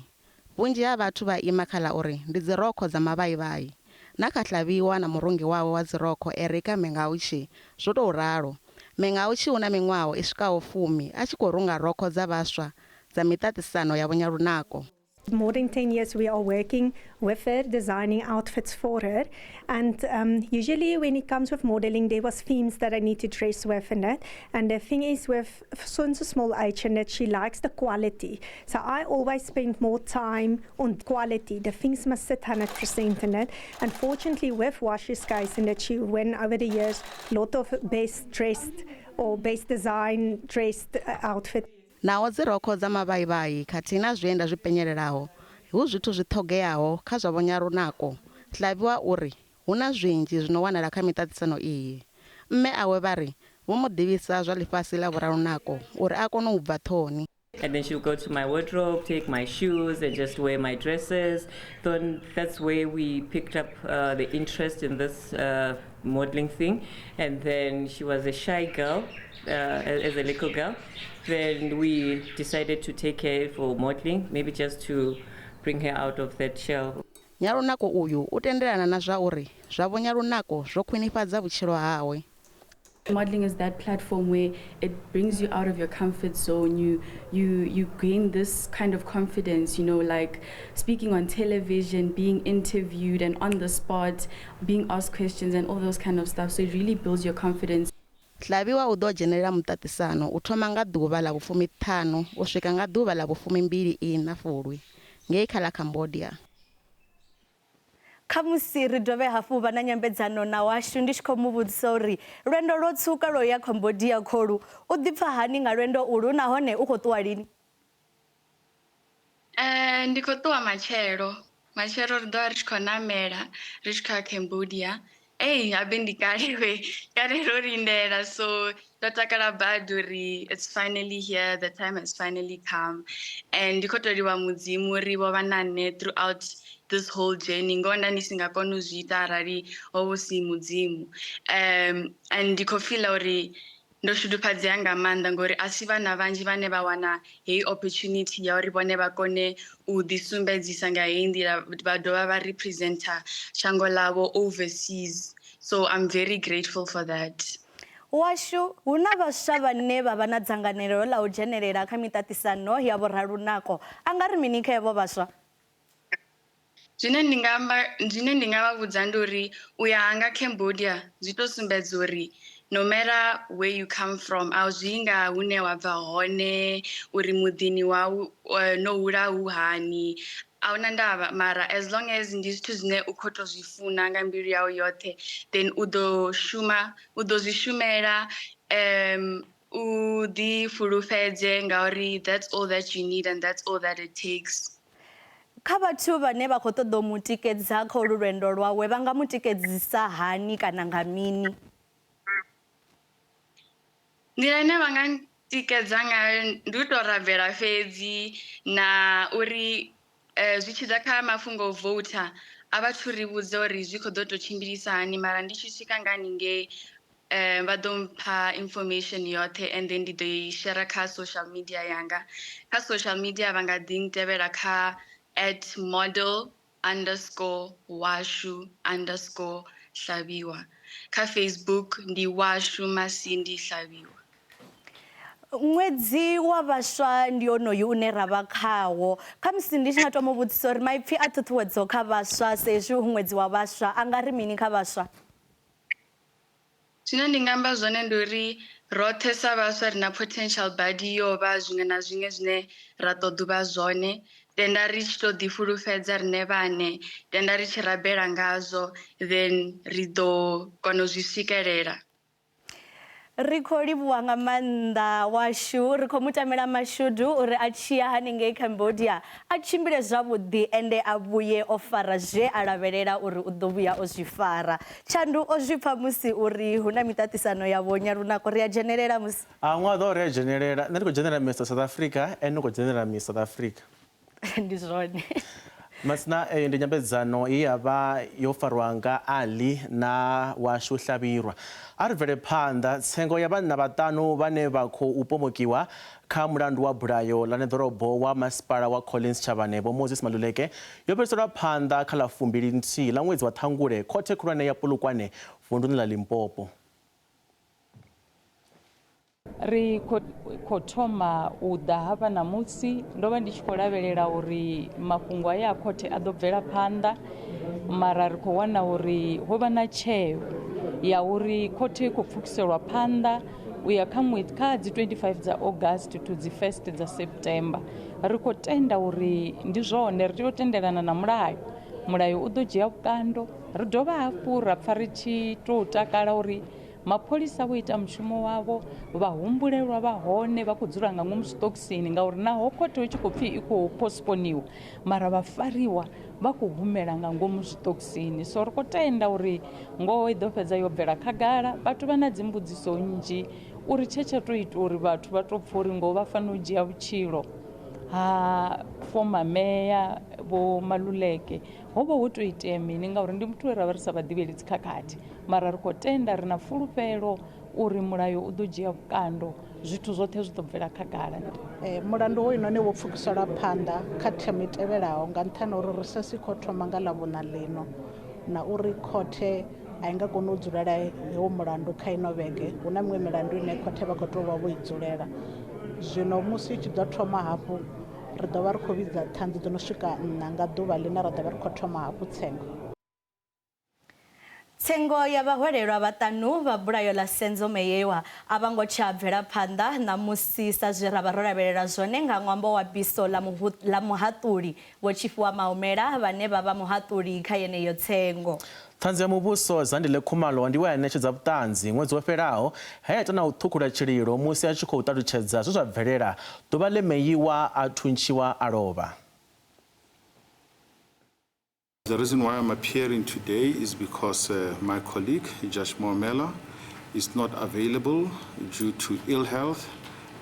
Vhunzhi ha vhathu vha ima kha ḽa uri ndi dzirokho dza mavhaivhai. Na kha Hlabisa na murungi wawe wa dzirokho Erica Mengauchi zwo tou ralo. Mengauchi u na miṅwaha i swikaho 10 a tshi khou runga rokho dza vhaswa dza miṱaṱisano ya vhonyalunako. More than 10 years we are working with her, designing outfits for her. And usually when it comes with modeling, there was themes that I need to dress with and that. And the thing is with such a small age and that she likes the quality. So I always spend more time on quality. The things must sit 100% in it. Unfortunately with Washu's case, and that she won over the years a lot of best dressed or best design dressed outfit. Naho dzirokho dza mavhaivhai khathihi na zwienda zwi penyelelaho hu zwithu zwi ṱhogeaho kha zwa vhonyalunako, Hlabisa uri hu na zwinzhi zwi no wanala kha miṱaṱisano iyi. Mme awe vha ri vho mu ḓivhisa zwa ḽifhasi ḽa vhoralunako uri a kone u bva ṱhoni. And then she'll go to my wardrobe, take my shoes and just wear my dresses. Then that's where we picked up the interest in this modeling thing. And then she was a shy girl, as a little girl. Then we decided to take her for modeling, maybe just to bring her out of that shell. Nyalunako uyu u tendelana na zwa uri zwa vhonyalunako zwo khwinifhadza vhutshilo hawe. Modeling is that platform where it brings you out of your comfort zone. You gain this kind of confidence, you know, like speaking on television, being interviewed and on the spot, being asked questions and all those kind of stuff. So it really builds your confidence. Hlabisa u ḓo dzhenelela muṱaṱisano u thoma nga ḓuvha ḽa 15 u swika nga ḓuvha ḽa 24 Fulwi ngei kha ḽa Cambodia. Khamusi ri dovhe hafhu vha na nyambedzano na Washu ndi tshi khou mu vhudzisa uri lwendo lwo tswuka lwo ya Cambodia kholu u ḓipfa hani nga lwendo ulu nahone u khou ṱuwa lini? Ndi khou ṱuwa matshelo. Matshelo ri ḓo vha ri tshi khou namela ri tshi khou ya Cambodia. Ei, habe ndi kale we, kale ro lindela, so ndo takala badi uri it's finally here, the time has finally come. And ndi khou tou livhuwa Mudzimu uri vho vha na nṋe throughout this whole journey, ngoho nda ndi si nga koni u zwi ita arali ho vha hu si Mudzimu. And ndi khou feel uri ndo shudufhadzea nga maanḓa ngori a si vhana vhanzhi vhane vha wana heyi opportunity ya uri vhone vha kone u ḓisumbedzisa nga heyi nḓila, vha dovha vha representa shango ḽavho overseas. So I'm very grateful for that. Washu, hu na vhaswa vhane vha vha na dzangalelo ḽa u dzhenelela kha miṱaṱisano ya vhoralunako. A nga ri mini kha evho vhaswa? Zwine ndi nga amba, zwine ndi nga vha vhudza ndi uri u ya hanga Cambodia zwi to sumbedza uri no matter where you come from, a zwi nga hune wa bva hone, uri muḓini wau no hula hu hani, a huna ndavha, mara as long as ndi zwithu zwine u khou tou zwi funa nga mbilu yau yoṱhe, then u ḓo shuma, u ḓo zwi shumela, u ḓi fulufhedze ngauri that's all that you need and that's all that it takes. Kha vhathu vhane vha khou ṱoḓa u mu tikedza kha ulu lwendo lwawe, vha nga mu tikedzisa hani kana nga mini? Nḓila ine vha nga tikedza ngayo ndi u tou rabela fhedzi, na uri zwi tshi ḓa kha mafhungo o voter, A vha thu ri vhudza uri zwi khou ḓo tou tshimbilisa hani, mara ndi tshi swika nga haningei vha ḓo mpha information yoṱhe and then ndi ḓo i share kha social media yanga. Kha social media vha nga ḓi ntevhela kha @model_washu_hlaviwa. Kha Facebook ndi Washu Masindi Hlaviwa. Ṅwedzi wa vhaswa ndi onoyu une ra vha khawo. Khamusi ndi tshi nga thoma u vhudzisa uri maipfi a ṱhuṱhuwedzo kha vhaswa sa izwi hu ṅwedzi wa vhaswa a nga ri mini kha vhaswa? Zwine ndi nga amba zwone ndi uri roṱhe sa vhaswa ri na potential badi yo vha zwiṅwe na zwiṅwe zwine ra ṱoḓa u vha zwone. Tenda ri tshi to ḓi fulufhedza riṋe vhaṋe, tenda ri tshi rabela ngazwo, then ri ḓo kona u zwi swikelela. Ri khou livhuwa nga maanḓa washu, ri khou mu tamela mashudu uri a tshi ya haningei Cambodia a tshimbile zwavhuḓi ende a vhuye o fara zwe a lavhelela uri u ḓo vhuya o zwi fara. Tshandu o zwi pfa musi uri hu na miṱaṱisano ya vho Nyalunako, ri a dzhenelela musi. A ṅwaha ḓo ri a dzhenelela, nṋe ndi khou dzhenelela Mister South Africa, ene u khou dzhenelela Miss South Africa. Ndi zwone. Masina eyo ndi nyambedzano ye ya vha yo farwa nga Ali na washu Hlabirwa. A ri bvele phanḓa, tsengo ya vhanna vhaṱanu vhane vha khou pomokiwa kha mulandu wa bulayo ḽa neḓorobo wa masipala wa Collins Chabane Vho Moses Maluleke yo fhiriselwa phanḓa kha ḽa 21 ḽa ṅwedzi wa Ṱhangule khothe khulwane ya Polokwane vunduni ḽa Limpopo. Ri khou thoma u ḓa hafha ṋamusi, ndo vha ndi tshi khou lavhelela uri mafhungo aya a khothe a ḓo bvela phanḓa, mara ri khou wana uri ho vha na tsheo ya uri khothe i khou pfukiselwa phanḓa u ya kha kha dzi 25 dza August to dzi 1st dza September. Ri khou tenda uri ndi zwone, ri tea u tendelana na mulayo, mulayo u ḓo dzhia vhukando. Ri dovha hafhu ra pfa ri tshi tou takala uri mapholisa vho ita mushumo wavho, vhahumbulelwa vha hone vha khou dzula nga ngomu zwiṱokisini ngauri naho khothe hu tshi khou pfhi i khou postponiwa mara vhafariwa vha khou humela nga ngomu zwiṱokisini. So ri khou tenda uri ngoho i ḓo fhedza yo bvela khagala. Vhathu vha na dzimbudziso nnzhi uri tshe tsha tou ita uri vhathu vha tou pfha uri ngoho vha fanela u dzhia vhutshilo ha former mayor Vho Maluleke ho vha ho tou itea mini, ngauri ndi muthu we ra vha ri sa vha ḓivheli dzikhakhathi. Mara ri khou tenda, ri na fulufhelo uri mulayo u ḓo dzhia vhukando, zwithu zwoṱhe zwi ḓo bvela khagala. Mulandu hoyunoni wo pfukiselwa phanḓa kha themo i tevhelaho nga nṱhani ha uri risesi i khou thoma nga Ḽavhuṋa ḽino na uri khothe a i nga koni u dzulela hewo mulandu kha ino vhege. Hu na miṅwe milandu ine khothe vha khou tou vha vho i dzulela. Zwino musi i tshi ḓo thoma hafhu ri ḓo vha ri khou vhidza ṱhanzi dzo no swika 4 nga ḓuvha ḽine ra ḓo vha ri khou thoma hafhu tsengo. Tsengo ya vhahwelelwa vhaṱanu vha bulayo ḽa Senzo Meyiwa a vha ngo tsha bvela phanḓa ṋamusi sa zwe ra vha ro lavhelela zwone nga ṅwambo wa biso ḽa muhaṱuli Vho Tshifhiwa Maumela vhane vha vha muhaṱuli kha yeneyo tsengo. Ṱhanzi ya muvhuso Zandile Khumalo ndi we a ṋetshedza vhuṱanzi ṅwedzi wo fhelaho he a ita na u ṱhukhula tshililo musi a tshi khou ṱalutshedza zwe zwa bvelela ḓuvha ḽe Meyiwa a thuntshiwa a lovha. The reason why I'm appearing today is because my colleague, Judge Maumela, is not available due to ill health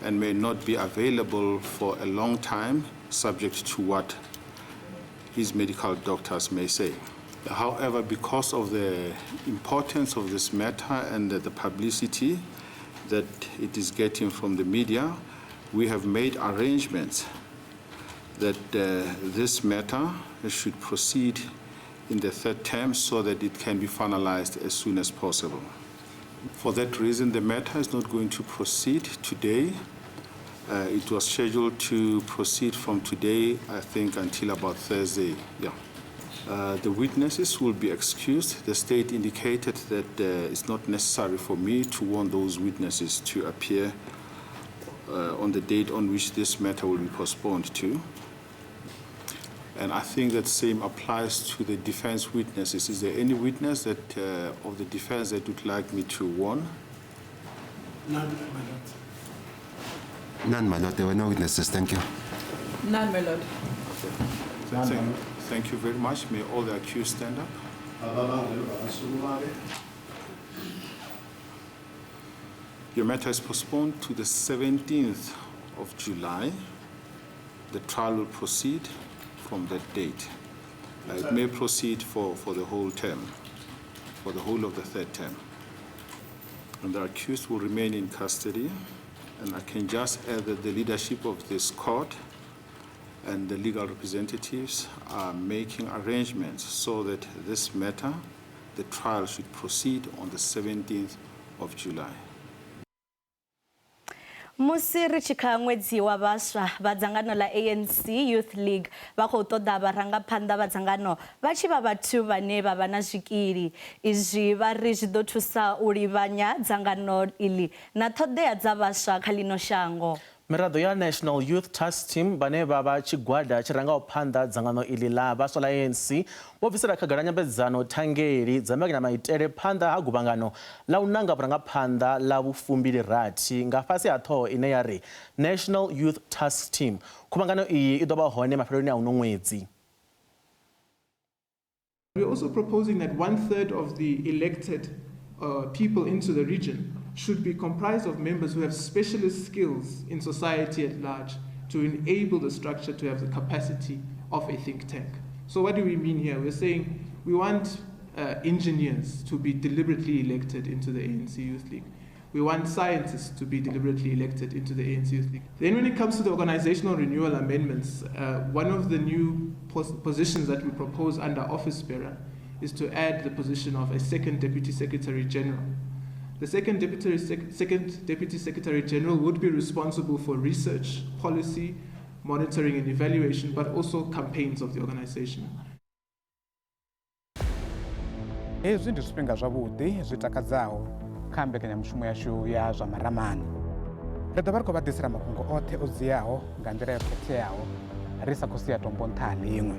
and may not be available for a long time, subject to what his medical doctors may say. However, because of the importance of this matter and the publicity that it is getting from the media, we have made arrangements that this matter should proceed in the third term so that it can be finalized as soon as possible. For that reason, the matter is not going to proceed today. It was scheduled to proceed from today, I think, until about Thursday. The witnesses will be excused. The state indicated that it's not necessary for me to warn those witnesses to appear on the date on which this matter will be postponed to. And I think that same applies to the defense witnesses. Is there any witness that of the defense that would like me to warn? None, my lord. None, my lord. There were no witnesses. Thank you. None, my lord. Okay. Thank you very much. May all the accused stand up. Your matter is postponed to the 17th of July. The trial will proceed from that date. It may proceed for the whole term, for the whole of the third term. And the accused will remain in custody. And I can just add that the leadership of this court and the legal representatives are making arrangements so that this matter, the trial, should proceed on the 17th of July. Musi ri tshi kha ṅwedzi wa vhaswa vha dzangano ḽa ANC Youth League vha khou ṱoḓa vharangaphanḓa vha dzangano vha tshi vha vhathu vhane vha vha na zwikili. Izwi vha ri zwi ḓo thusa u livhanya dzangano iḽi na ṱhoḓea dza vhaswa kha ḽino shango. Miraḓo ya National Youth Task Team vhane vha vha tshigwada tshi rangaho phanḓa dzangano iḽi ḽa vhaswa ḽa ANC vho bvisela khagala nyambedzano thangeli dza mbekanyamaitele phanḓa ha guvhangano ḽa u nanga vhurangaphanḓa ḽa vhu26 nga fhasi ha ṱhoho ine ya ri National Youth Task Team. Khuvhangano iyi i ḓo vha hone mafheloni a uno ṅwedzi. We're also proposing that 1/3 of the elected people into the region should be comprised of members who have specialist skills in society at large to enable the structure to have the capacity of a think tank. So what do we mean here? We're saying we want engineers to be deliberately elected into the ANC Youth League. We want scientists to be deliberately elected into the ANC Youth League. Then when it comes to the organizational renewal amendments, one of the new positions that we propose under office bearer is to add the position of a second Deputy Secretary General. The second Deputy Secretary General would be responsible for research, policy, monitoring and evaluation, but also campaigns of the organization. Hezwi ndi zwifhinga zwavhuḓi zwi takadzaho kha mbekanyamushumo yashu ya zwa maramani. Ri ḓo vha ri khou vha ḓisela mafhungo oṱhe o dziaho nga nḓila yo khetheaho ri sa khou sia tombo nṱha ha ḽiṅwe.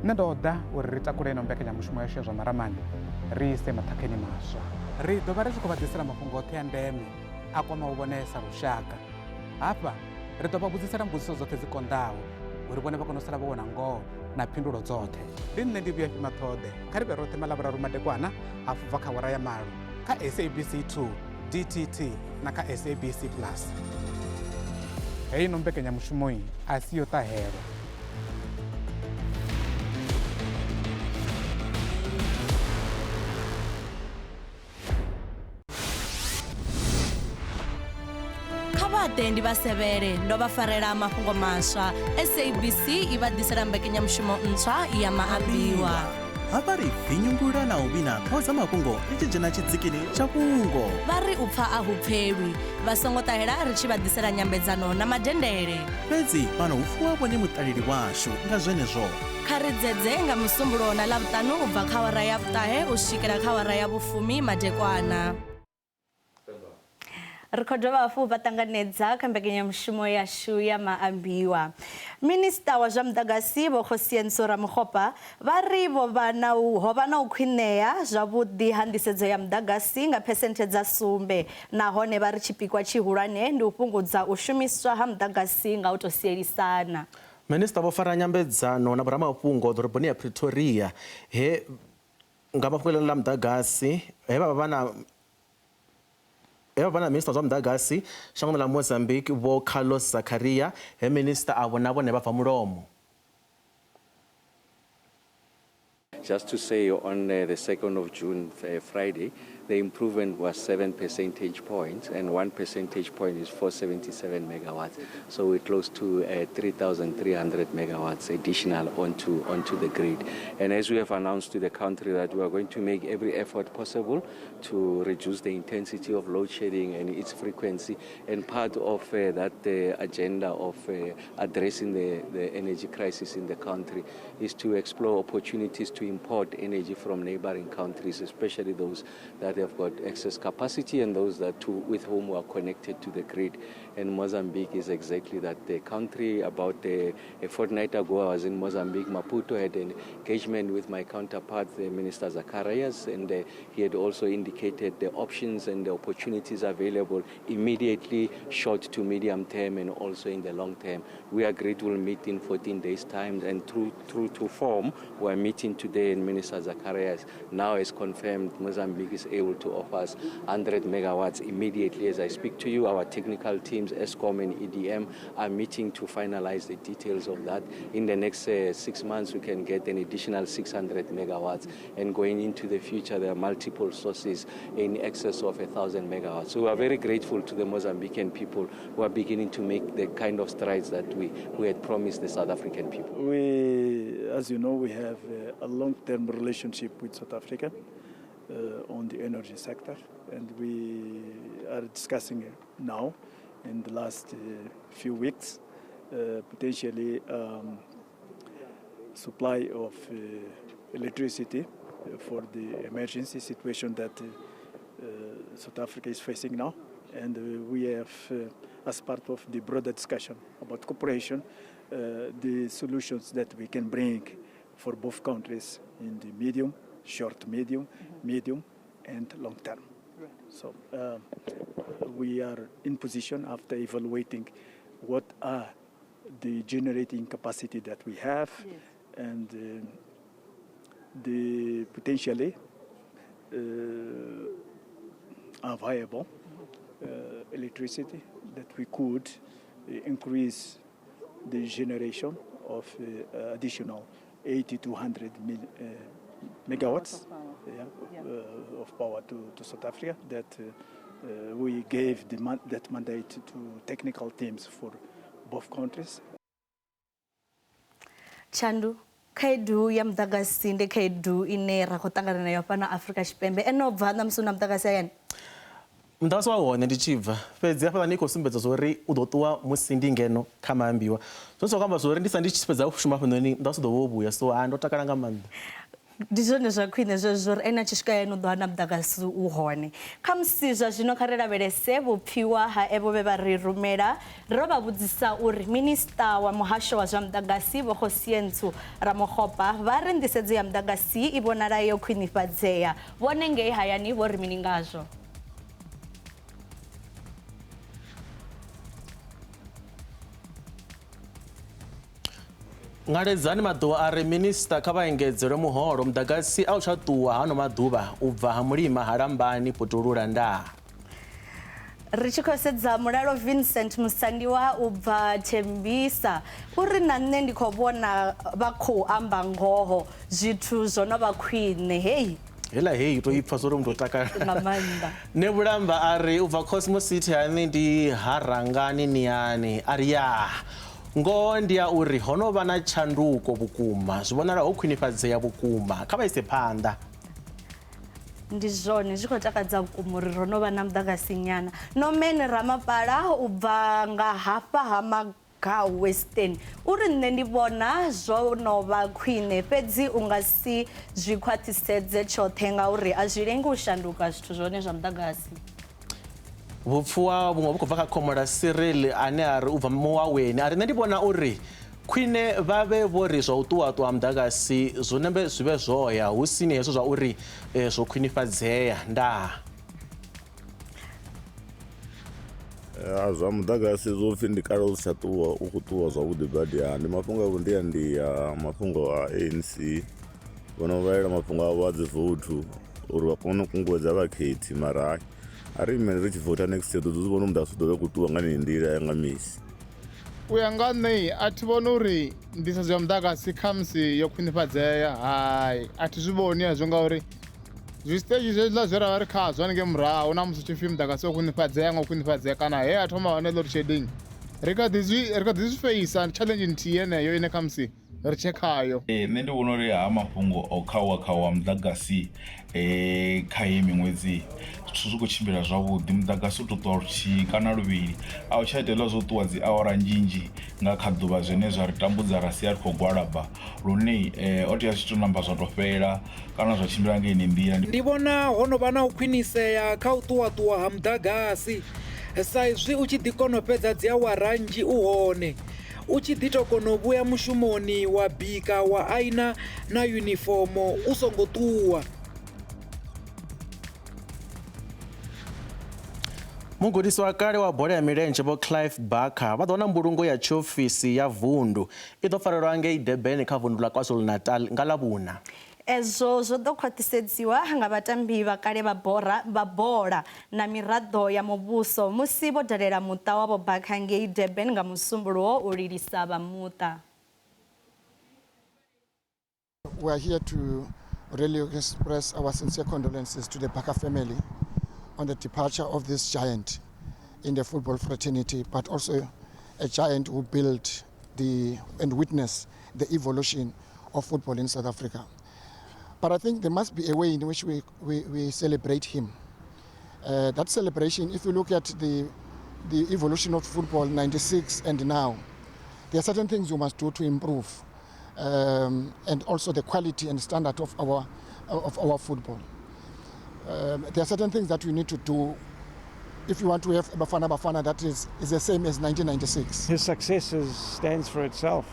Nṋe ndo ḓa uri ri takule ino mbekanyamushumo yashu ya zwa maramani ri ise maṱhakheni maswa. Ri ḓo vha ri tshi khou vha ḓisela mafhungo oṱhe a ndeme a kwamaho vhonesa lushaka. Hafha ri ḓo vha vhudzisela mbudziso dzoṱhe dzi konḓaho uri vhone vha kone u sala vho wana ngoho na phindulo dzoṱhe. Ndi nṋe ndi Vhuyafhi Maṱhoḓe, kha ri vhe roṱhe maḽavhuraru madekwana hafu bva kha awara ya 8 kha SABC 2, DTT na kha SABC Plus. Heyi ino mbekanyamushumo a si yo ṱahelwa. Ndi vha sevhele ndo vha farela mafhungo maswa. SABC i vha ḓisela mbekanyamushumo ntswa ya maambiwa. Hafha ri vinyungula na u vhina ṱhoho dza mafhungo ri tshi dzhena tshidzikini tsha fhungo. Vha ri u pfa a hu pfelwi, vha songo ṱahela ri tshi vha ḓisela nyambedzano na madendele. Fhedzi fhano hu fuwa vhone muṱaleli washu, nga zwenezwo kha ri dzedze nga musumbulowo na ḽavhuṱanu u bva kha awara ya 9 u swikela kha awara ya 10 madekwana. Ri khou dovha hafhu vha ṱanganedza kha mbekanyamushumo yashu ya maambiwa. Minista wa zwa muḓagasi Vho Kgosientsho Ramokgopa vha ri ho vha na u khwinea zwavhuḓi ha nḓisedzo ya muḓagasi nga 7% nahone vha ri tshipikwa tshihulwane ndi u fhungudza u shumiswa ha muḓagasi nga u tou sielisana. Minista vho fara nyambedzano na vhoramafhungo ḓoroboni ya Pretoria he nga mafhungo ḽa muḓagasi he vha vha na Minista wa muḓagasi shangoni ḽa Mozambique Vho Carlos Zakaria, he minista avho na vhone vha bva mulomo. Just to say on the 2nd of June, Friday, the improvement was 7 percentage points, and 1 percentage point is 477 megawatts. So we're close to 3,300 megawatts additional onto the grid. And as we have announced to the country that we are going to make every effort possible to reduce the intensity of load shedding and its frequency. And part of that agenda of addressing the energy crisis in the country is to explore opportunities to import energy from neighboring countries, especially those that have got excess capacity and those that with whom we are connected to the grid. And Mozambique is exactly that the country. About a fortnight ago, I was in Mozambique. Maputo, had an engagement with my counterpart, Minister Zacharias, and he had also indicated the options and the opportunities available immediately, short to medium term, and also in the long term. We agreed we'll meet in 14 days' time, and true to form, we're meeting today. Yesterday, and Minister Zacharias now has confirmed Mozambique is able to offer us 100 megawatts immediately. As I speak to you, our technical teams, Eskom and EDM, are meeting to finalize the details of that. In the next 6 months, we can get an additional 600 megawatts, and going into the future, there are multiple sources in excess of 1,000 megawatts. So we are very grateful to the Mozambican people who are beginning to make the kind of strides that we had promised the South African people. We, as you know, we have a long-term relationship with South Africa on the energy sector, and we are discussing now in the last few weeks potentially supply of electricity for the emergency situation that South Africa is facing now. And we have, as part of the broader discussion about cooperation, the solutions that we can bring for both countries in the medium, short, medium, medium, and long term. Right. So we are in position after evaluating what are the generating capacity that we have, yes, and the potentially are viable electricity that we could increase the generation of additional 80 to 100 megawatts of power to South Africa, that we gave the that mandate to technical teams for both countries. Chandu, khaedu ya muḓagasi ndi khaedu ine ra khou ṱangana nayo fhano Afrika Tshipembe. Eno bva ṋamusi na muḓagasi hayani? Muḓagasi wa hone ndi tshi bva, fhedzi hafhaḽa ni khou sumbedza zwa uri u ḓo ṱuwa musi ndi ngeno kha maambiwa. Zwone zwa khou amba zwa uri ndi sa ndi tshi fhedza u shuma hafhanoni muḓagasi u ḓo vha wo vhuya, so a ndo takala nga maanḓa. Ndi zwone zwa khwine zwezwo uri ene a tshi swika hayani u ḓo wana muḓagasi u hone. Khamusi zwa zwino kha ri lavhelese vhupfiwa ha evho vhe vha ri rumela. Ro vha vhudzisa uri minisiṱa wa muhasho wa zwa muḓagasi Vho Kgosientsho Ramokgopa vha ri nḓisedzo ya muḓagasi i vhonala yo khwinifhadzea. Vhone ngei hayani vho ri mini ngazwo? Ngaledzani maḓuvha a ri minisiṱa kha vha engedzelwe muholo, muḓagasi a u tsha ṱuwa hano maḓuvha u bva ha mulima ha Lambani Putulula ndaa. Ri tshi khou sedza Mulalo Vincent Musandiwa u bva Tembisa uri na nṋe ndi khou vhona vha khou amba ngoho, zwithu zwo no vha khwine. Hei hela hei to ipfa zwo ri muthu o takala nga maanḓa. Nevhulamba a ri u bva Cosmo City hani ndi harangani niani, a ri ya ngoho ndi ya uri ho no vha na tshanduko vhukuma, zwi vhonala ho khwinifhadzea vhukuma, kha vha ise phanḓa. Ndi zwone zwi khou takadza vhukuma uri ro no vha na muḓagasi nyana. Nomen Ramapala u bva nga hafha ha Magau Western uri nṋe ndi vhona zwo no vha khwine, fhedzi u nga si zwi khwaṱhisedze tshoṱhe ngauri a zwi lengi u shanduka zwithu zwone zwa muḓagasi. Vhupfuwa vhuṅwe vhu khou bva kha Khomola Cyril ane a ri u bva Muwaweni, a ri nṋe ndi vhona uri khwine vha vhe vho ri zwa u ṱuwa-ṱuwa muḓagasi zwo nembe zwi vhe zwo ya, hu sini hezwo zwa uri zwo khwinifhadzea. Ndaa. Zwa muḓagasi zwo pfhi ndi kale u si tsha ṱuwa, u khou ṱuwa zwavhuḓi badi. Ndi mafhungo a vhundiandia, mafhungo a ANC vho no vhalela mafhungo avho a dzi vouthu uri vha kone u kunguwedza vhakhethi, mara a ri imele ri tshi voutha next year ḓo zwi vhona muḓagasi u ḓo vha khou ṱuwa nga yeneyi nḓila ya nga misi. U ya nga nṋe a thi vhoni uri nḓisedzo ya muḓagasi khamusi yo khwinifhadzea, hai a thi zwi vhoni hezwo ngauri zwisiteji zwezwiḽa zwe ra vha ri khazwo haningei murahu na musi tshi pfhi muḓagasi wo khwinifhadzea nga u khwinifhadzea kana he a thoma hone load shedding, ri kha ḓi zwi feisa challenge nthihi yeneyo ine khamusi ri tshe khayo. Nṋe ndi vhona uri ha mafhungo o khauwa khauwa muḓagasi kha heyi miṅwedzi zwithu zwi khou tshimbila zwavhuḓi, muḓagasi u tou ṱuwa luthihi kana luvhili, a u tsha ita hezwiḽa zwo ṱuwa dzi awara nzhinzhi nga kha ḓuvha zwine zwa ri tambudza ra sia ri khou gwalaba lune o tea zwi tshi tou namba zwa tou fhela kana zwa tshimbila nga yeneyi nḓila. Ndi vhona ho no vha na u khwinisea kha u ṱuwa-ṱuwa ha muḓagasi sa izwi u tshi ḓi kona u fhedza dzi awara nnzhi u hone, u tshi ḓi tou kona u vhuya mushumoni wa bika wa aina na yunifomo u songo ṱuwa. Mugudisi wa kale wa bola ya milenzhe Vho Clive Barker vha ḓo wana mbulungo ya tshiofisi ya vundu i ḓo farelwa ngei Durban kha vundu ḽa KwaZulu-Natal nga Ḽavhuṋa. Ezwo zwo ḓo khwaṱhisedziwa nga vhatambi vha kale vha bora vha bola na miraḓo ya muvhuso musi vho dalela muṱa wa Vho Barker ngei Durban nga Musumbuluwo u lilisa vha muṱa. We are here to really express our sincere condolences to the Barker family on the departure of this giant in the football fraternity, but also a giant who built the and witnessed the evolution of football in South Africa. But I think there must be a way in which we celebrate him. That celebration, if you look at the evolution of football, 96 and now, there are certain things we must do to improve, and also the quality and standard of our football. There are certain things that we need to do if you want to have Bafana Bafana that is the same as 1996. His success stands for itself.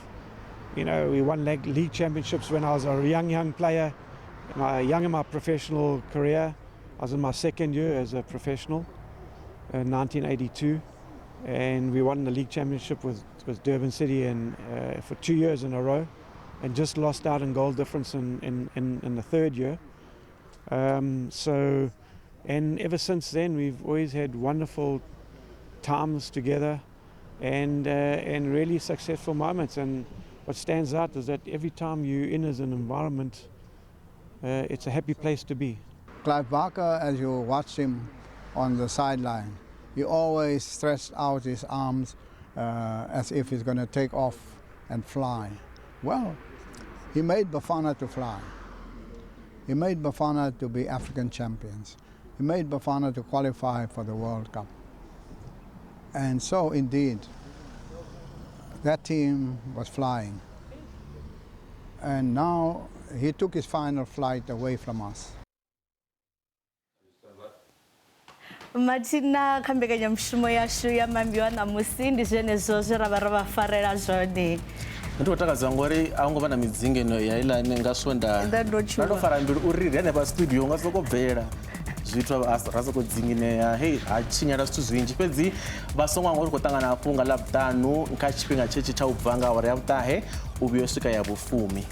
We won league championships when I was a young, young player, young in my professional career. I was in my second year as a professional in 1982, and we won the league championship with Durban City and for 2 years in a row, and just lost out in goal difference in the third year. So, and ever since then, we've always had wonderful times together and really successful moments. And what stands out is that every time you're in as an environment, it's a happy place to be. Clive Barker, as you watch him on the sideline, he always stretched out his arms as if he's going to take off and fly. Well, he made Bafana to fly. He made Bafana to be African champions. He made Bafana to qualify for the World Cup. And so, indeed, that team was flying. And now he took his final flight away from us. Mathina, kha mbekanyamushumo yashu ya mambiwa ṋamusi ndi zwenezwo zwe ra vha ro vha farela zwone. Ndi khou takadza ngori a ngo vha na midzingeno ya iḽa nga swonda. Nda ndo tshuwa. Nda ndo fara mbilu uri ri hanefha studio nga soko bvela zwithu ra soko dzinginea, hei, ha tshinyala zwithu zwinzhi. Fhedzi vha songo hangwa uri khou ṱangana hafhu nga Ḽavhuṱanu kha tshifhinga tshetshe tsha u bva nga awara ya vhuṱahe u vhuya u swika ya vhufumi.